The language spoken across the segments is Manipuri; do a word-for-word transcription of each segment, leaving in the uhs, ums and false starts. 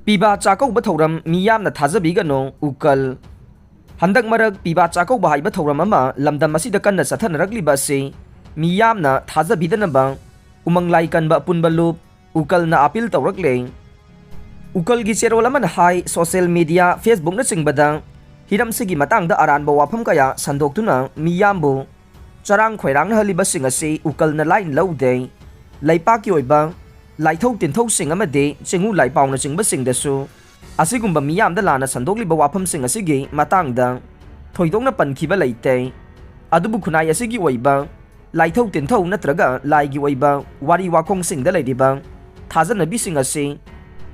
ꯄꯤꯕꯥ ꯆꯥꯛꯀꯧꯕ ꯊꯧꯔꯝ ꯃꯤꯌꯥꯝꯅ ꯊꯥꯖꯕꯤꯒꯅꯨ, ꯎꯀꯜ꯫ ꯍꯟꯗꯛ ꯃꯔꯛ ꯄꯤꯕꯥ ꯆꯥꯛꯀꯧꯕ ꯍꯥꯏꯕ ꯊꯧꯔꯝ ꯑꯃ ꯂꯝꯗꯝ ꯑꯁꯤꯗ ꯀꯟꯅ ꯆꯠꯊꯅꯔꯛꯂꯤꯕ ꯑꯁꯤ ꯃꯤꯌꯥꯝꯅ ꯊꯥꯖꯕꯤꯗꯅꯕ ꯎꯃꯪ ꯂꯥꯏ ꯀꯟꯕ ꯑꯄꯨꯟꯕ ꯂꯨꯞ ꯎꯀꯜꯅ ꯑꯥꯄꯤꯜ ꯇꯧꯔꯛꯂꯦ꯫ ꯎꯀꯜꯒꯤ ꯆꯦꯔꯣꯜ ꯑꯃꯅ ꯍꯥꯏ, social media, Facebook ꯅꯆꯤꯡꯕꯗ ꯍꯤꯔꯝꯁꯤꯒꯤ ꯃꯇꯥꯡꯗ ꯑꯔꯥꯟꯕ ꯋꯥꯐꯝ ꯀꯌꯥ ꯁꯟꯗꯣꯛꯇꯨꯅ ꯃꯤꯌꯥꯝꯕꯨ ꯆꯔꯥꯡ ꯈꯣꯏꯔꯥꯡꯅꯍꯜꯂꯤꯕꯁꯤꯡ ꯑꯁꯤ ꯎꯀꯜꯅ ꯂꯥꯏꯅ ꯂꯧꯗꯦ꯫ ꯂꯩꯄꯥꯛꯀꯤ ꯑꯣꯏꯕ ꯂꯥꯏꯊꯧ ꯇꯤꯟꯊꯧꯁꯤꯡ ꯑꯃꯗꯤ ꯆꯤꯡꯉꯨ ꯂꯥꯏꯄꯥꯎꯅꯆꯤꯡꯕꯁꯤꯡꯗꯁꯨ ꯑꯁꯤꯒꯨꯝꯕ ꯃꯤꯌꯥꯝꯗ ꯂꯥꯟꯅ ꯁꯟꯗꯣꯛꯂꯤꯕ ꯋꯥꯐꯝꯁꯤꯡ ꯑꯁꯤꯒꯤ ꯃꯇꯥꯡꯗ ꯊꯣꯏꯗꯣꯛꯅ ꯄꯟꯈꯤꯕ ꯂꯩꯇꯦ꯫ ꯑꯗꯨꯕꯨ ꯈꯨꯟꯅꯥꯏ ꯑꯁꯤꯒꯤ ꯑꯣꯏꯕ ꯂꯥꯏꯊꯧ ꯇꯤꯟꯊꯧ ꯅꯠꯇ꯭ꯔꯒ ꯂꯥꯏꯒꯤ ꯑꯣꯏꯕ ꯋꯥꯔꯤ ꯋꯥꯈꯣꯡꯁꯤꯡꯗ ꯂꯩꯔꯤꯕ ꯊꯥꯖꯅꯕꯤꯁꯤꯡ ꯑꯁꯤ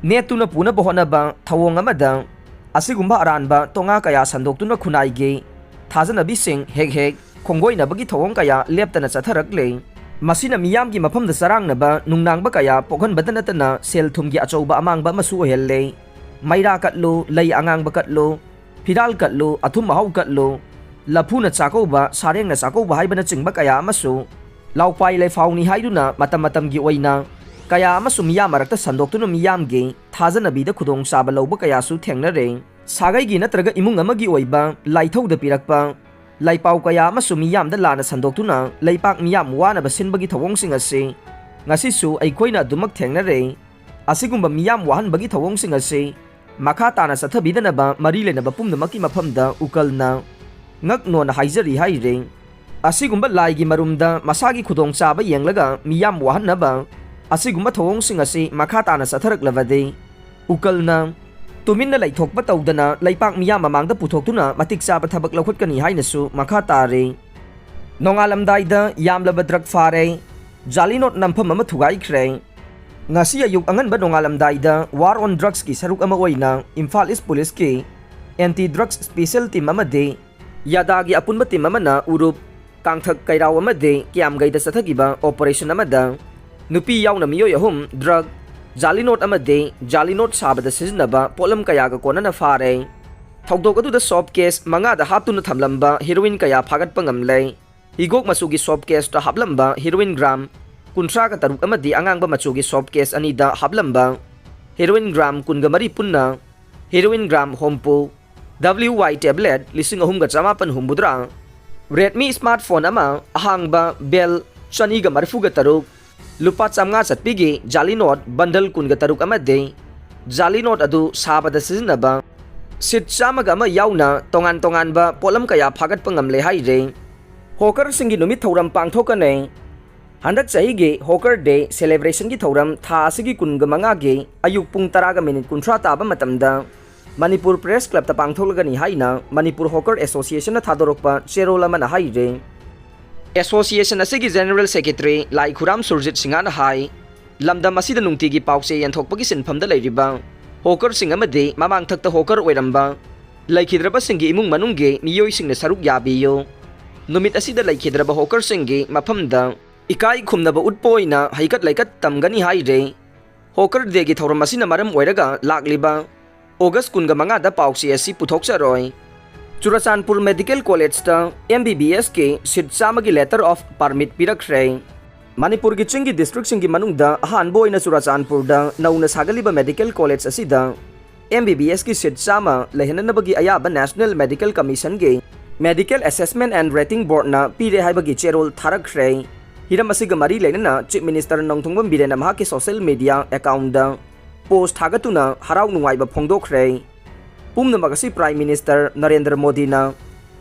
ꯅꯦꯠꯇꯨꯅ ꯄꯨꯅꯕ ꯍꯣꯠꯅꯕ ꯊꯧꯑꯣꯡ ꯑꯃꯗ ꯑꯁꯤꯒꯨꯝꯕ ꯑꯔꯥꯟꯕ ꯇꯣꯉꯥ ꯀꯌꯥ ꯁꯟꯗꯣꯛꯇꯨꯅ ꯈꯨꯟꯅꯥꯏꯒꯤ ꯊꯥꯖꯅꯕꯤꯁꯤꯡ ꯍꯦꯛ ꯍꯦꯛ ꯈꯣꯡꯒꯣꯏꯅꯕꯒꯤ ꯊꯧꯑꯣꯡ ꯀꯌꯥ ꯂꯦꯞꯇꯅ ꯆꯠꯊꯔꯛꯂꯦ꯫ ꯃꯁꯤꯅ ꯃꯤꯌꯥꯝꯒꯤ ꯃꯐꯝꯗ ꯆꯔꯥꯡꯅꯕ ꯅꯨꯡꯅꯥꯡꯕ ꯀꯌꯥ ꯄꯣꯛꯍꯟꯕꯗ ꯅꯠꯇꯅ ꯁꯦꯜ ꯊꯨꯝꯒꯤ ꯑꯆꯧꯕ ꯑꯃꯥꯡꯕ ꯑꯃꯁꯨ ꯑꯣꯏꯍꯜꯂꯦ꯫ ꯃꯩꯔꯥ ꯀꯠꯂꯨ, ꯂꯩ ꯑꯉꯥꯡꯕ ꯀꯠꯂꯨ, ꯐꯤꯔꯥꯜ ꯀꯠꯂꯨ, ꯑꯊꯨꯝ ꯑꯍꯥꯎ ꯀꯠꯂꯨ, ꯂꯐꯨꯅ ꯆꯥꯛꯀꯧꯕ, ꯁꯥꯔꯦꯡꯅ ꯆꯥꯛꯀꯧꯕ ꯍꯥꯏꯕꯅꯆꯤꯡꯕ ꯀꯌꯥ ꯑꯃꯁꯨ ꯂꯥꯎꯄꯥꯏ ꯂꯩꯐꯥꯎꯅꯤ ꯍꯥꯏꯗꯨꯅ ꯃꯇꯝ ꯃꯇꯝꯒꯤ ꯑꯣꯏꯅ ꯀꯌꯥ ꯑꯃꯁꯨ ꯃꯤꯌꯥꯝ ꯃꯔꯛꯇ ꯁꯟꯗꯣꯛꯇꯨꯅ ꯃꯤꯌꯥꯝꯒꯤ ꯊꯥꯖꯅꯕꯤꯗ ꯈꯨꯗꯣꯡꯆꯥꯕ ꯂꯧꯕ ꯀꯌꯥꯁꯨ ꯊꯦꯡꯅꯔꯦ꯫ ꯁꯥꯒꯩꯒꯤ ꯅꯠꯇ꯭ꯔꯒ ꯏꯃꯨꯡ ꯑꯃꯒꯤ ꯑꯣꯏꯕ ꯂꯥꯏꯊꯧꯗ ꯄꯤꯔꯛꯄ ꯂꯥꯏꯄꯥꯎ ꯀꯌꯥ ꯑꯃꯁꯨ ꯃꯤꯌꯥꯝꯗ ꯂꯥꯟꯅ ꯁꯟꯗꯣꯛꯇꯨꯅ ꯂꯩꯄꯥꯛ ꯃꯤꯌꯥꯝ ꯋꯥꯅꯕ ꯁꯤꯟꯕꯒꯤ ꯊꯧꯑꯣꯡꯁꯤꯡ ꯑꯁꯤ ꯉꯁꯤꯁꯨ ꯑꯩꯈꯣꯏꯅ ꯑꯗꯨꯃꯛ ꯊꯦꯡꯅꯔꯦ꯫ ꯑꯁꯤꯒꯨꯝꯕ ꯃꯤꯌꯥꯝ ꯋꯥꯍꯟꯕꯒꯤ ꯊꯧꯑꯣꯡꯁꯤꯡ ꯑꯁꯤ ꯃꯈꯥ ꯇꯥꯅ ꯆꯠꯊꯕꯤꯗꯅꯕ ꯃꯔꯤ ꯂꯩꯅꯕ ꯄꯨꯝꯅꯃꯛꯀꯤ ꯃꯐꯝꯗ ꯎꯀꯜꯅ ꯉꯛꯅꯣꯅ ꯍꯥꯏꯖꯔꯤ ꯍꯥꯏꯔꯤ꯫ ꯑꯁꯤꯒꯨꯝꯕ ꯂꯥꯏꯒꯤ ꯃꯔꯨꯝꯗ ꯃꯁꯥꯒꯤ ꯈꯨꯗꯣꯡꯆꯥꯕ ꯌꯦꯡꯂꯒ ꯃꯤꯌꯥꯝ ꯋꯥꯍꯟꯅꯕ ꯑꯁꯤꯒꯨꯝꯕ ꯊꯧꯑꯣꯡꯁꯤꯡ ꯑꯁꯤ ꯃꯈꯥ ꯇꯥꯅ ꯆꯠꯊꯔꯛꯂꯕꯗꯤ ꯎꯀꯜꯅ ꯇꯨꯃꯤꯟꯅ ꯂꯩꯊꯣꯛꯄ ꯇꯧꯗꯅ ꯂꯩꯄꯥꯛ ꯃꯤꯌꯥꯝ ꯃꯃꯥꯡꯗ ꯄꯨꯊꯣꯛꯇꯨꯅ ꯃꯇꯤꯛ ꯆꯥꯕ ꯊꯕꯛ ꯂꯧꯈꯠꯀꯅꯤ ꯍꯥꯏꯅꯁꯨ ꯃꯈꯥ ꯇꯥꯔꯤ꯫ ꯅꯣꯡꯉꯥꯜꯂꯝꯗꯥꯏꯗ ꯌꯥꯝꯂꯕ ꯗ꯭ꯔꯒ ꯐꯥꯔꯦ, ꯖꯥꯂꯤ ꯅꯣꯠ ꯅꯝꯐꯝ ꯑꯃ ꯊꯨꯒꯥꯏꯈ꯭ꯔꯦ꯫ ꯉꯁꯤ ꯑꯌꯨꯛ ꯑꯉꯟꯕ ꯅꯣꯡꯉꯥꯜꯂꯝꯗꯥꯏꯗ War on Drugsꯀꯤ ꯁꯔꯨꯛ ꯑꯃ ꯑꯣꯏꯅ ꯏꯝꯐꯥꯜ ꯏꯁ ꯄꯨꯂꯤꯁꯀꯤ ꯑꯦꯟꯇꯤ ꯗ꯭ꯔꯒꯁ ꯁ꯭ꯄꯦꯁꯤꯌꯦꯜ ꯇꯤꯝ ꯑꯃꯗꯤ ꯌꯥꯗꯥꯒꯤ ꯑꯄꯨꯟꯕ ꯇꯤꯝ ꯑꯃꯅ ꯎꯔꯨꯞ, ꯀꯥꯡꯊꯛ, ꯀꯩꯔꯥꯎ ꯑꯃꯗꯤ ꯀꯤꯌꯥꯝꯒꯩꯗ ꯆꯠꯊꯈꯤꯕ ꯑꯣꯄꯔꯦꯁꯟ ꯑꯃꯗ ꯅꯨꯄꯤ ꯌꯥꯎꯅ ꯃꯤꯑꯣꯏ ꯑꯍꯨꯝ ꯗ꯭ꯔꯒ, ꯖꯥꯂꯤ ꯅꯣꯠ ꯑꯃꯗꯤ ꯖꯥꯂꯤ ꯅꯣꯠ ꯁꯥꯕꯗ ꯁꯤꯖꯤꯟꯅꯕ ꯄꯣꯠꯂꯝ ꯀꯌꯥꯒ ꯀꯣꯟꯅꯅ ꯐꯥꯔꯦ꯫ ꯊꯧꯗꯣꯛ ꯑꯗꯨꯗ ꯁꯣꯞ ꯀꯦꯁ ꯃꯉꯥꯗ ꯍꯥꯞꯇꯨꯅ ꯊꯝꯂꯝꯕ ꯍꯤꯔꯣꯏꯟ ꯀꯌꯥ ꯐꯥꯒꯠꯄ ꯉꯝꯂꯦ꯫ ꯍꯤꯒꯣꯛ ꯃꯆꯨꯒꯤ ꯁꯣꯞ ꯀꯦꯁꯇ ꯍꯥꯞꯂꯝꯕ ꯍꯤꯔꯣꯏꯟ ꯒ꯭ꯔꯥꯝ ꯀꯨꯟꯊ꯭ꯔꯥꯒ ꯇꯔꯨꯛ ꯑꯃꯗꯤ ꯑꯉꯥꯡꯕ ꯃꯆꯨꯒꯤ ꯁꯣꯞ ꯀꯦꯁ ꯑꯅꯤꯗ ꯍꯥꯞꯂꯝꯕ heroin gram ꯀꯨꯟꯒ ꯃꯔꯤ ꯄꯨꯟꯅ, heroin gram ꯍꯨꯝꯐꯨ, W Y tablet ꯂꯤꯁꯤꯡ ꯑꯍꯨꯝꯒ ꯆꯃꯥꯄꯟ ꯍꯨꯝꯐꯨꯇꯔꯥ, Redmi smartphone ꯑꯃ ꯑꯍꯥꯡꯕ bell ꯆꯅꯤꯒ ꯃꯔꯤꯐꯨꯒ ꯇꯔꯨꯛ, ꯂꯨꯄꯥ ꯆꯥꯝꯃꯉꯥ ꯆꯠꯄꯤꯒꯤ ꯖꯥꯂꯤ ꯅꯣꯠ bundle ꯀꯨꯟꯒ ꯇꯔꯨꯛ ꯑꯃꯗꯤ ꯖꯥꯂꯤ ꯅꯣꯠ ꯑꯗꯨ ꯁꯥꯕꯗ ꯁꯤꯖꯤꯟꯅꯕ ꯁꯤꯠ ꯆꯥꯝꯃꯒ ꯑꯃ ꯌꯥꯎꯅ ꯇꯣꯉꯥꯟ ꯇꯣꯉꯥꯟꯕ ꯄꯣꯠꯂꯝ ꯀꯌꯥ ꯐꯥꯒꯠꯄ ꯉꯝꯂꯦ ꯍꯥꯏꯔꯦ꯫ ꯍꯣꯀꯔꯁꯤꯡꯒꯤ ꯅꯨꯃꯤꯠ ꯊꯧꯔꯝ ꯄꯥꯡꯊꯣꯛꯀꯅꯤ꯫ ꯍꯟꯗꯛ ꯆꯍꯤꯒꯤ ꯍꯣꯀꯔ ꯗꯦ ꯁꯦꯂꯦꯕ꯭ꯔꯦꯁꯟꯒꯤ ꯊꯧꯔꯝ ꯊꯥ ꯑꯁꯤꯒꯤ ꯀꯨꯟꯒ ꯃꯉꯥꯒꯤ ꯑꯌꯨꯛ ꯄꯨꯡ ꯇꯔꯥꯒ ꯃꯤꯅꯤꯠ ꯀꯨꯟꯊ꯭ꯔꯥ ꯇꯥꯕ ꯃꯇꯝꯗ ꯃꯅꯤꯄꯨꯔ ꯄ꯭ꯔꯦꯁ ꯀ꯭ꯂꯕꯇ ꯄꯥꯡꯊꯣꯛꯂꯒꯅꯤ ꯍꯥꯏꯅ ꯃꯅꯤꯄꯨꯔ ꯍꯣꯀꯔ ꯑꯦꯁꯣꯁꯤꯌꯦꯁꯟꯅ ꯊꯥꯗꯣꯔꯛꯄ ꯆꯦꯔꯣꯜ ꯑꯃꯅ ꯍꯥꯏꯔꯦ꯫ ꯑꯦꯁꯣꯁꯤꯌꯦꯁꯟ ꯑꯁꯤꯒꯤ ꯖꯦꯅꯔꯦꯜ ꯁꯦꯀ꯭ꯔꯦꯇꯔꯤ ꯂꯥꯏꯈꯨꯔꯥꯝ ꯁꯨꯔꯖꯤꯠ ꯁꯤꯡꯍꯅ ꯍꯥꯏ, ꯂꯝꯗꯝ ꯑꯁꯤꯗ ꯅꯨꯡꯇꯤꯒꯤ ꯄꯥꯎꯆꯦ ꯌꯦꯟꯊꯣꯛꯄꯒꯤ ꯁꯤꯟꯐꯝꯗ ꯂꯩꯔꯤꯕ ꯍꯣꯀꯔꯁꯤꯡ ꯑꯃꯗꯤ ꯃꯃꯥꯡꯊꯛꯇ ꯍꯣꯀꯔ ꯑꯣꯏꯔꯝꯕ ꯂꯩꯈꯤꯗ꯭ꯔꯕꯁꯤꯡꯒꯤ ꯏꯃꯨꯡ ꯃꯅꯨꯡꯒꯤ ꯃꯤꯑꯣꯏꯁꯤꯡꯅ ꯁꯔꯨꯛ ꯌꯥꯕꯤꯌꯨ꯫ ꯅꯨꯃꯤꯠ ꯑꯁꯤꯗ ꯂꯩꯈꯤꯗ꯭ꯔꯕ ꯍꯣꯀꯔꯁꯤꯡꯒꯤ ꯃꯐꯝꯗ ꯏꯀꯥꯏ ꯈꯨꯝꯅꯕ ꯎꯠꯄ ꯑꯣꯏꯅ ꯍꯩꯀꯠ ꯂꯩꯀꯠ ꯇꯝꯒꯅꯤ ꯍꯥꯏꯔꯦ꯫ ꯍꯣꯀꯔ ꯗꯦꯒꯤ ꯊꯧꯔꯝ ꯑꯁꯤꯅ ꯃꯔꯝ ꯑꯣꯏꯔꯒ ꯂꯥꯛꯂꯤꯕ ꯑꯣꯒꯁ ꯀꯨꯟꯒ ꯃꯉꯥꯗ ꯄꯥꯎꯆꯦ ꯑꯁꯤ ꯄꯨꯊꯣꯛꯆꯔꯣꯏ꯫ ꯆꯨꯔꯆꯥꯟꯄꯨꯔ ꯃꯦꯗꯤꯀꯦꯜ ꯀꯣꯂꯦꯖꯇ M B B S ꯀꯤ ꯁꯤꯠ ꯆꯥꯝꯃꯒꯤ letter of permit ꯄꯤꯔꯛꯈ꯭ꯔꯦ꯫ ꯃꯅꯤꯄꯨꯔꯒꯤ ꯆꯤꯡꯒꯤ ꯗꯤꯁꯇ꯭ꯔꯤꯛꯁꯤꯡꯒꯤ ꯃꯅꯨꯡꯗ ꯑꯍꯥꯟꯕ ꯑꯣꯏꯅ ꯆꯨꯔꯆꯥꯟꯄꯨꯔꯗ ꯅꯧꯅ ꯁꯥꯒꯠꯂꯤꯕ ꯃꯦꯗꯤꯀꯦꯜ ꯀꯣꯂꯦꯖ ꯑꯁꯤꯗ M B B S ꯀꯤ ꯁꯤꯠ ꯆꯥꯝꯃ ꯂꯩꯍꯟꯅꯅꯕꯒꯤ ꯑꯌꯥꯕ National Medical Commission ꯒꯤ Medical Assessment and Rating Board ꯅ ꯄꯤꯔꯦ ꯍꯥꯏꯕꯒꯤ ꯆꯦꯔꯣꯜ ꯊꯥꯔꯛꯈ꯭ꯔꯦ꯫ ꯍꯤꯔꯝ ꯑꯁꯤꯒ ꯃꯔꯤ ꯂꯩꯅꯅ Chief Minister ꯅꯣꯡꯊꯣꯝꯕꯝ ꯕꯤꯔꯦꯟꯅ ꯃꯍꯥꯛꯀꯤ social media account ꯗ post ꯊꯥꯒꯠꯇꯨꯅ ꯍꯔꯥꯎ ꯅꯨꯡꯉꯥꯏꯕ ꯐꯣꯡꯗꯣꯛꯈ꯭ꯔꯦ꯫ ꯄꯨꯝꯅꯃꯛ ꯑꯁꯤ Prime Minister ꯅꯔꯦꯟꯗ꯭ꯔ ꯃꯣꯗꯤꯅ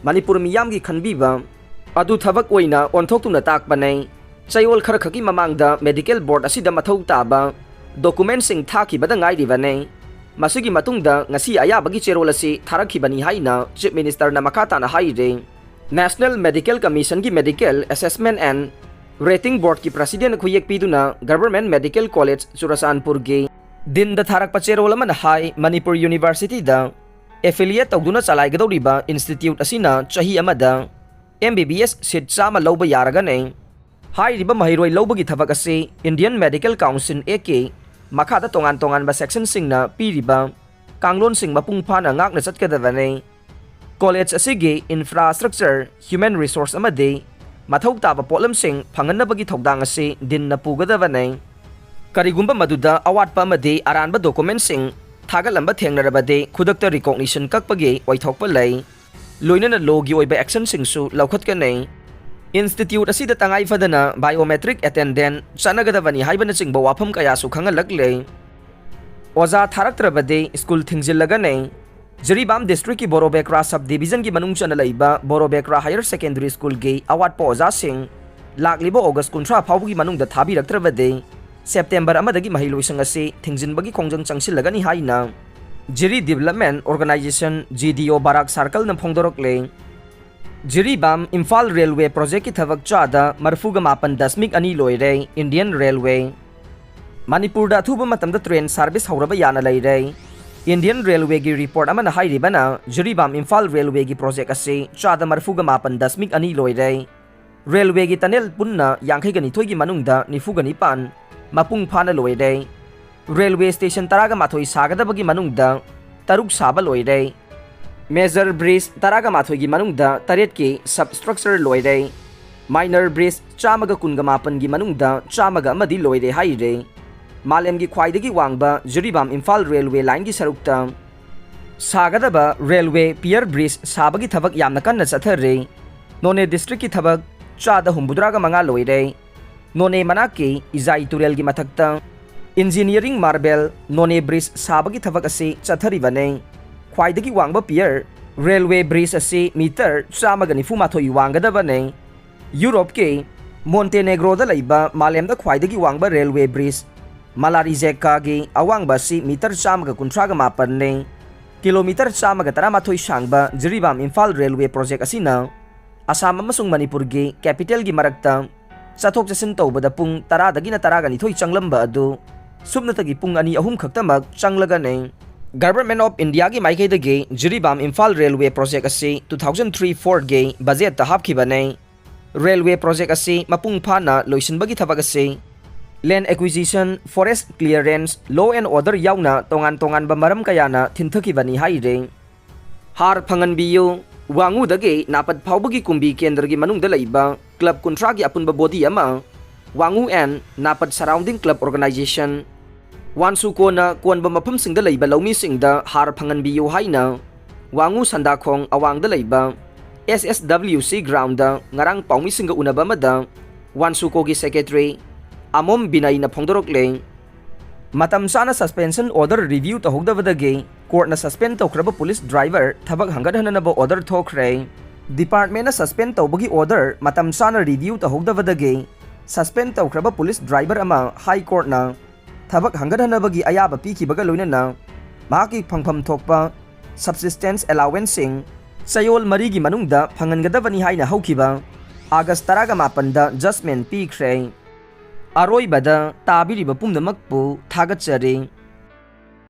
ꯃꯅꯤꯄꯨꯔ ꯃꯤꯌꯥꯝꯒꯤ ꯈꯟꯕꯤꯕ ꯑꯗꯨ ꯊꯕꯛ ꯑꯣꯏꯅ ꯑꯣꯟꯊꯣꯛꯇꯨꯅ ꯇꯥꯛꯄꯅꯦ꯫ ꯆꯌꯣꯜ ꯈꯔꯈꯛꯀꯤ ꯃꯃꯥꯡꯗ medical board ꯑꯁꯤꯗ ꯃꯊꯧ ꯇꯥꯕ document ꯁꯤꯡ ꯊꯥꯈꯤꯕꯗ ꯉꯥꯏꯔꯤꯕꯅꯦ꯫ ꯃꯁꯤꯒꯤ ꯃꯇꯨꯡꯗ ꯉꯁꯤ ꯑꯌꯥꯕꯒꯤ ꯆꯦꯔꯣꯜ ꯑꯁꯤ ꯊꯥꯔꯛꯈꯤꯕꯅꯤ ꯍꯥꯏꯅ Chief Minister ꯅ ꯃꯈꯥ ꯇꯥꯅ ꯍꯥꯏꯔꯦ꯫ National Medical Commission ꯒꯤ Medical Assessment and Rating Board ꯀꯤ President ꯈꯨꯌꯦꯛ ꯄꯤꯗꯨꯅ Government Medical College ꯆꯨꯔꯆꯥꯟꯄꯨꯔꯒꯤ ꯗꯤꯟꯗ ꯊꯥꯔꯛꯄ ꯆꯦꯔꯣꯜ ꯑꯃꯅ ꯍꯥꯏ, ꯃꯅꯤꯄꯨꯔ University ꯗ affiliate ꯇꯧꯗꯨꯅ ꯆꯂꯥꯏꯒꯗꯧꯔꯤꯕ institute ꯑꯁꯤꯅ ꯆꯍꯤ ꯑꯃꯗ M B B S ꯁꯤꯠ ꯆꯥꯝꯃ ꯂꯧꯕ ꯌꯥꯔꯒꯅꯤ꯫ ꯍꯥꯏꯔꯤꯕ ꯃꯍꯩꯔꯣꯏ ꯂꯧꯕꯒꯤ ꯊꯕꯛ ꯑꯁꯤ Indian Medical Council Act ꯀꯤ ꯃꯈꯥꯗ ꯇꯣꯉꯥꯟ ꯇꯣꯉꯥꯟꯕ section ꯁꯤꯡꯅ ꯄꯤꯔꯤꯕ ꯀꯥꯡꯂꯣꯟꯁꯤꯡ ꯃꯄꯨꯡ ꯐꯥꯅ ꯉꯥꯛꯅ ꯆꯠꯀꯗꯕꯅꯤ꯫ College ꯑꯁꯤꯒꯤ infrastructure, human resource ꯑꯃꯗꯤ ꯃꯊꯧ ꯇꯥꯕ ꯄꯣꯠꯂꯝꯁꯤꯡ ꯐꯪꯍꯟꯅꯕꯒꯤ ꯊꯧꯗꯥꯡ ꯑꯁꯤ ꯗꯤꯟꯅ ꯄꯨꯒꯗꯕꯅꯤ꯫ ꯀꯔꯤꯒꯨꯝꯕ ꯃꯗꯨꯗ ꯑꯋꯥꯠꯄ ꯑꯃꯗꯤ ꯑꯔꯥꯟꯕ ꯗꯣꯀꯨꯃꯦꯟꯁꯤꯡ ꯊꯥꯒꯠꯂꯝꯕ ꯊꯦꯡꯅꯔꯕꯗꯤ ꯈꯨꯗꯛꯇ ꯔꯤꯀꯣꯛꯅꯤꯁꯟ ꯀꯛꯄꯒꯤ ꯑꯣꯏꯊꯣꯛꯄ ꯂꯩ꯫ ꯂꯣꯏꯅꯅ ꯂꯣꯒꯤ ꯑꯣꯏꯕ ꯑꯦꯛꯁꯟꯁꯤꯡꯁꯨ ꯂꯧꯈꯠꯀꯅꯤ꯫ ꯏꯟꯁꯇꯤꯇ꯭ꯌꯨꯠ ꯑꯁꯤꯗ ꯇꯉꯥꯏ ꯐꯗꯅ ꯕꯥꯏꯑꯣꯃꯦꯇ꯭ꯔꯤꯛ ꯑꯦꯇꯦꯟꯗꯦꯟ ꯆꯠꯅꯒꯗꯕꯅꯤ ꯍꯥꯏꯕꯅꯆꯤꯡꯕ ꯋꯥꯐꯝ ꯀꯌꯥꯁꯨ ꯈꯪꯍꯜꯂꯛꯂꯦ꯫ ꯑꯣꯖꯥ ꯊꯥꯔꯛꯇ꯭ꯔꯕꯗꯤ ꯁ꯭ꯀꯨꯜ ꯊꯤꯡꯖꯤꯜꯂꯒꯅꯤ꯫ ꯖꯤꯔꯤꯕꯥꯝ ꯗꯤꯁꯇ꯭ꯔꯤꯛꯀꯤ ꯕꯣꯔꯣꯕꯦꯀ꯭ꯔꯥ ꯁꯕ ꯗꯤꯕꯤꯖꯟꯒꯤ ꯃꯅꯨꯡ ꯆꯟꯅ ꯂꯩꯕ ꯕꯣꯔꯣꯕꯦꯀ꯭ꯔꯥ ꯍꯥꯌꯔ ꯁꯦꯀꯦꯟꯗꯔꯤ ꯁ꯭ꯀꯨꯜꯒꯤ ꯑꯋꯥꯠꯄ ꯑꯣꯖꯥꯁꯤꯡ ꯂꯥꯛꯂꯤꯕ ꯑꯣꯒꯁ ꯀꯨꯟꯊ꯭ꯔꯥ ꯐꯥꯎꯕꯒꯤ ꯃꯅꯨꯡꯗ ꯊꯥꯕꯤꯔꯛꯇ꯭ꯔꯕꯗꯤ ꯁꯦꯞꯇꯦꯝꯕꯔ ꯑꯃꯗꯒꯤ ꯃꯍꯩꯂꯣꯏꯁꯪ ꯑꯁꯤ ꯊꯤꯡꯖꯤꯟꯕꯒꯤ ꯈꯣꯡꯖꯪ ꯆꯪꯁꯤꯜꯂꯒꯅꯤ ꯍꯥꯏꯅ ꯖꯤꯔꯤ ꯗꯤꯕꯂꯞꯃꯦꯟ ꯑꯣꯔꯒꯅꯥꯏꯖꯦꯁꯟ, ꯖꯤ ꯗꯤ ꯑꯣ, ꯕꯔꯥꯛ ꯁꯥꯔꯀꯜꯅ ꯐꯣꯡꯗꯣꯔꯛꯂꯦ꯫ ꯖꯤꯔꯤꯕꯥꯝ ꯏꯝꯐꯥꯜ ꯔꯦꯜꯋꯦ ꯄ꯭ꯔꯣꯖꯦꯛꯀꯤ ꯊꯕꯛ ꯆꯥꯗ ꯃꯔꯤꯐꯨꯒ ꯃꯥꯄꯟ ꯗꯁꯃꯤꯛ ꯑꯅꯤ ꯂꯣꯏꯔꯦ꯫ Indian railway. ꯃꯅꯤꯄꯨꯔꯗ ꯑꯊꯨꯕ ꯃꯇꯝꯗ ꯇ꯭ꯔꯦꯟ ꯁꯥꯔꯚꯤꯁ ꯍꯧꯔꯕ ꯌꯥꯅ ꯂꯩꯔꯦ꯫ ꯏꯟꯗꯤꯌꯟ ꯔꯦꯜꯋꯦꯒꯤ ꯔꯤꯄꯣꯔꯠ ꯑꯃꯅ ꯍꯥꯏꯔꯤꯕꯅ, ꯖꯤꯔꯤꯕꯥꯝ ꯏꯝꯐꯥꯜ ꯔꯦꯜꯋꯦꯒꯤ ꯄ꯭ꯔꯣꯖꯦꯛ ꯑꯁꯤ ꯆꯥꯗ ꯃꯔꯤꯐꯨꯒ ꯃꯥꯄꯟ ꯗꯁꯃꯤꯛ ꯑꯅꯤ ꯂꯣꯏꯔꯦ꯫ ꯔꯦꯜꯋꯦꯒꯤ ꯇꯅꯦꯜ ꯄꯨꯟꯅ ꯌꯥꯡꯈꯩꯒ ꯅꯤꯊꯣꯏꯒꯤ ꯃꯅꯨꯡꯗ ꯅꯤꯐꯨꯒ ꯅꯤꯄꯥꯟ ꯃꯄꯨꯡ ꯐꯥꯅ ꯂꯣꯏꯔꯦ꯫ ꯔꯦꯜꯋꯦ ꯁ꯭ꯇꯦꯁꯟ ꯇꯔꯥꯒ ꯃꯥꯊꯣꯏ ꯁꯥꯒꯗꯕꯒꯤ ꯃꯅꯨꯡꯗ ꯇꯔꯨꯛ ꯁꯥꯕ ꯂꯣꯏꯔꯦ꯫ ꯃꯦꯖꯔ ꯕ꯭ꯔꯤꯖ ꯇꯔꯥꯒ ꯃꯥꯊꯣꯏꯒꯤ ꯃꯅꯨꯡꯗ ꯇꯔꯦꯠꯀꯤ ꯁꯕ ꯁ꯭ꯇ꯭ꯔꯛꯆꯔ ꯂꯣꯏꯔꯦ꯫ ꯃꯥꯏꯅꯔ ꯕ꯭ꯔꯤꯖ ꯆꯥꯝꯃꯒ ꯀꯨꯟꯒ ꯃꯥꯄꯟꯒꯤ ꯃꯅꯨꯡꯗ ꯆꯥꯝꯃꯒ ꯑꯃꯗꯤ ꯂꯣꯏꯔꯦ ꯍꯥꯏꯔꯦ꯫ ꯃꯥꯂꯦꯝꯒꯤ ꯈ꯭ꯋꯥꯏꯗꯒꯤ ꯋꯥꯡꯕ ꯖꯤꯔꯤꯕꯥꯝ ꯏꯝꯐꯥꯜ ꯔꯦꯜꯋꯦ ꯂꯥꯏꯟꯒꯤ ꯁꯔꯨꯛꯇ ꯁꯥꯒꯗꯕ ꯔꯦꯜꯋꯦ ꯄꯤꯌꯔ ꯕ꯭ꯔꯤꯖ ꯁꯥꯕꯒꯤ ꯊꯕꯛ ꯌꯥꯝꯅ ꯀꯟꯅ ꯆꯠꯊꯔꯤ꯫ ꯅꯣꯅꯦ ꯗꯤꯁꯇ꯭ꯔꯤꯛꯀꯤ ꯊꯕꯛ ꯆꯥꯗ ꯍꯨꯝꯐꯨꯇꯔꯥꯒ ꯃꯉꯥ ꯂꯣꯏꯔꯦ꯫ ꯅꯣꯅꯦ ꯃꯅꯥꯛꯀꯤ ꯏꯖꯥꯏ ꯇꯨꯔꯦꯜꯒꯤ ꯃꯊꯛꯇ ꯏꯟꯖꯤꯅꯤꯌꯔꯤꯡ ꯃꯥꯔꯕꯦꯜ ꯅꯣꯅꯦ ꯕ꯭ꯔꯤꯖ ꯁꯥꯕꯒꯤ ꯊꯕꯛ ꯑꯁꯤ ꯆꯠꯊꯔꯤꯕꯅꯤ꯫ ꯈ꯭ꯋꯥꯏꯗꯒꯤ ꯋꯥꯡꯕ ꯄꯤꯌꯔ ꯔꯦꯜꯋꯦ ꯕ꯭ꯔꯤꯖ ꯑꯁꯤ ꯃꯤꯇꯔ ꯆꯥꯝꯃꯒ ꯅꯤꯐꯨ ꯃꯥꯊꯣꯏ ꯋꯥꯡꯒꯗꯕꯅꯤ꯫ ꯌꯨꯔꯣꯞꯀꯤ ꯃꯣꯟꯇꯦꯅꯦꯒ꯭ꯔꯣꯗ ꯂꯩꯕ ꯃꯥꯂꯦꯝꯗ ꯈ꯭ꯋꯥꯏꯗꯒꯤ ꯋꯥꯡꯕ ꯔꯦꯜꯋꯦ ꯕ꯭ꯔꯤꯖ ꯃꯥꯂꯥꯔꯤꯖꯦꯛꯀꯥꯒꯤ ꯑꯋꯥꯡꯕ ꯑꯁꯤ ꯃꯤꯇꯔ ꯆꯥꯝꯃꯒ ꯀꯨꯟꯊ꯭ꯔꯥꯒ ꯃꯥꯄꯟꯅꯤ꯫ ꯀꯤꯂꯣꯃꯤꯇꯔ ꯆꯥꯝꯃꯒ ꯇꯔꯥꯃꯥꯊꯣꯏ ꯁꯥꯡꯕ ꯖꯤꯔꯤꯕꯥꯝ ꯏꯝꯐꯥꯜ ꯔꯦꯜꯋꯦ ꯄ꯭ꯔꯣꯖꯦꯛ ꯑꯁꯤꯅ ꯑꯁꯥꯝ ꯑꯃꯁꯨꯡ ꯃꯅꯤꯄꯨꯔꯒꯤ ꯀꯦꯄꯤꯇꯦꯜꯒꯤ ꯃꯔꯛꯇ ꯆꯠꯊꯣꯛ ꯆꯠꯁꯤꯟ ꯇꯧꯕꯗ ꯄꯨꯡ ꯇꯔꯥꯗꯒꯤꯅ ꯇꯔꯥꯒ ꯅꯤꯊꯣꯏ ꯆꯪꯂꯝꯕ ꯑꯗꯨ ꯁꯨꯞꯅꯇꯒꯤ ꯄꯨꯡ ꯑꯅꯤ ꯑꯍꯨꯝ ꯈꯛꯇꯃꯛ ꯆꯪꯂꯒꯅꯤ꯫ ꯒꯚꯔꯟꯃꯦꯟꯠ ꯑꯣꯐ ꯏꯟꯗꯤꯌꯥꯒꯤ ꯃꯥꯏꯀꯩꯗꯒꯤ ꯖꯤꯔꯤꯕꯥꯝ ꯏꯝꯐꯥꯜ ꯔꯦꯜꯋꯦ ꯄ꯭ꯔꯣꯖꯦꯛ ꯑꯁꯤ ꯇꯨ ꯊꯥꯎꯖꯟ ꯊ꯭ꯔꯤ ꯐꯣꯔꯒꯤ ꯕꯖꯦꯠꯇ ꯍꯥꯞꯈꯤꯕꯅꯤ꯫ ꯔꯦꯜꯋꯦ ꯄ꯭ꯔꯣꯖꯦꯛ ꯑꯁꯤ ꯃꯄꯨꯡ ꯐꯥꯅ ꯂꯣꯏꯁꯤꯟꯕꯒꯤ ꯊꯕꯛ ꯑꯁꯤ land acquisition, forest clearance, law and order ꯌꯥꯎꯅ ꯇꯣꯉꯥꯟ ꯇꯣꯉꯥꯟꯕ ꯃꯔꯝ ꯀꯌꯥꯅ ꯊꯤꯟꯊꯈꯤꯕꯅꯤ ꯍꯥꯏꯔꯤ꯫ ꯍꯥꯔ ꯐꯪꯍꯟꯕꯤꯌꯨ꯫ ꯋꯥꯉꯨꯗꯒꯤ ꯅꯥꯄꯠ ꯐꯥꯎꯕꯒꯤ ꯀꯨꯝꯕꯤ ꯀꯦꯟꯗ꯭ꯔꯒꯤ ꯃꯅꯨꯡꯗ ꯂꯩꯕ ꯀ꯭ꯂꯕ ꯀꯨꯟꯊ꯭ꯔꯥꯒꯤ ꯑꯄꯨꯟꯕ ꯕꯣꯗꯤ ꯑꯃ ꯋꯥꯡꯉꯨ ꯑꯦꯟ ꯅꯥꯄꯠ ꯁꯔꯥꯎꯟꯗꯤꯡ ꯀ꯭ꯂꯕ ꯑꯣꯔꯒꯅꯥꯏꯖꯦꯁꯟ꯫ ꯋꯥꯟꯁꯨꯀꯣꯅ ꯀꯣꯟꯕ ꯃꯐꯝꯁꯤꯡꯗ ꯂꯩꯕ ꯂꯧꯃꯤꯁꯤꯡꯗ ꯍꯥꯔ ꯐꯪꯍꯟꯕꯤꯌꯨ ꯍꯥꯏꯅ ꯋꯥꯡꯉꯨ ꯁꯟꯗꯥꯈꯣꯡ ꯑꯋꯥꯡꯗ ꯂꯩꯕ S S W C ground ꯉꯔꯥꯡ ꯄꯥꯎꯃꯤꯁꯤꯡꯒ ꯎꯅꯕ ꯑꯃꯗ ꯋꯥꯟꯁꯨꯀꯣꯒꯤ ꯁꯦꯀ꯭ꯔꯦꯇꯔꯤ ꯑꯃꯣꯝ ꯕꯤꯅꯩꯅ ꯐꯣꯡꯗꯣꯔꯛꯂꯦ꯫ ꯃꯇꯝ ꯆꯥꯅ ꯁꯁꯄꯦꯟꯁꯟ ꯑꯣꯔꯗꯔ ꯔꯤꯚ꯭ꯌꯨ ꯇꯧꯍꯧꯗꯕꯗꯒꯤ ꯀꯣꯔꯠꯅ ꯁꯁꯄꯦꯟ ꯇꯧꯈ꯭ꯔꯕ ꯄꯨꯂꯤꯁ ꯗ꯭ꯔꯥꯏꯚꯔ ꯊꯕꯛ ꯍꯟꯒꯠꯍꯟꯅꯕ ꯑꯣꯔꯗꯔ ꯊꯣꯛꯈ꯭ꯔꯦ꯫ ꯗꯤꯄꯥꯔꯠꯃꯦꯟꯅ ꯁꯁꯄꯦꯟ ꯇꯧꯕꯒꯤ ꯑꯣꯔꯗꯔ ꯃꯇꯝ ꯆꯥꯅ ꯔꯤꯚ꯭ꯌꯨ ꯇꯧꯍꯧꯗꯕꯗꯒꯤ ꯁꯁꯄꯦꯟ ꯇꯧꯈ꯭ꯔꯕ ꯄꯨꯂꯤꯁ ꯗ꯭ꯔꯥꯏꯚꯔ ꯑꯃ ꯍꯥꯏ ꯀꯣꯔꯠꯅ ꯊꯕꯛ ꯍꯟꯒꯠꯍꯟꯅꯕꯒꯤ ꯑꯌꯥꯕ ꯄꯤꯈꯤꯕꯒ ꯂꯣꯏꯅꯅ ꯃꯍꯥꯛꯀꯤ ꯐꯪꯐꯝ ꯊꯣꯛꯄ ꯁꯕꯁꯤꯁꯇꯦꯟꯁ ꯑꯦꯂꯥꯎꯋꯦꯟꯁꯁꯤꯡ ꯆꯌꯣꯜ ꯃꯔꯤꯒꯤ ꯃꯅꯨꯡꯗ ꯐꯪꯍꯟꯒꯗꯕꯅꯤ ꯍꯥꯏꯅ ꯍꯧꯈꯤꯕ ꯑꯥꯒꯁ ꯇꯔꯥꯃꯥꯄꯟꯗ ꯖꯁꯃꯦꯟ ꯄꯤꯈ꯭ꯔꯦ꯫ ꯑꯔꯣꯏꯕꯗ ꯇꯥꯕꯤꯔꯤꯕ ꯄꯨꯝꯅꯃꯛꯄꯨ ꯊꯥꯒꯠꯆꯔꯤ꯫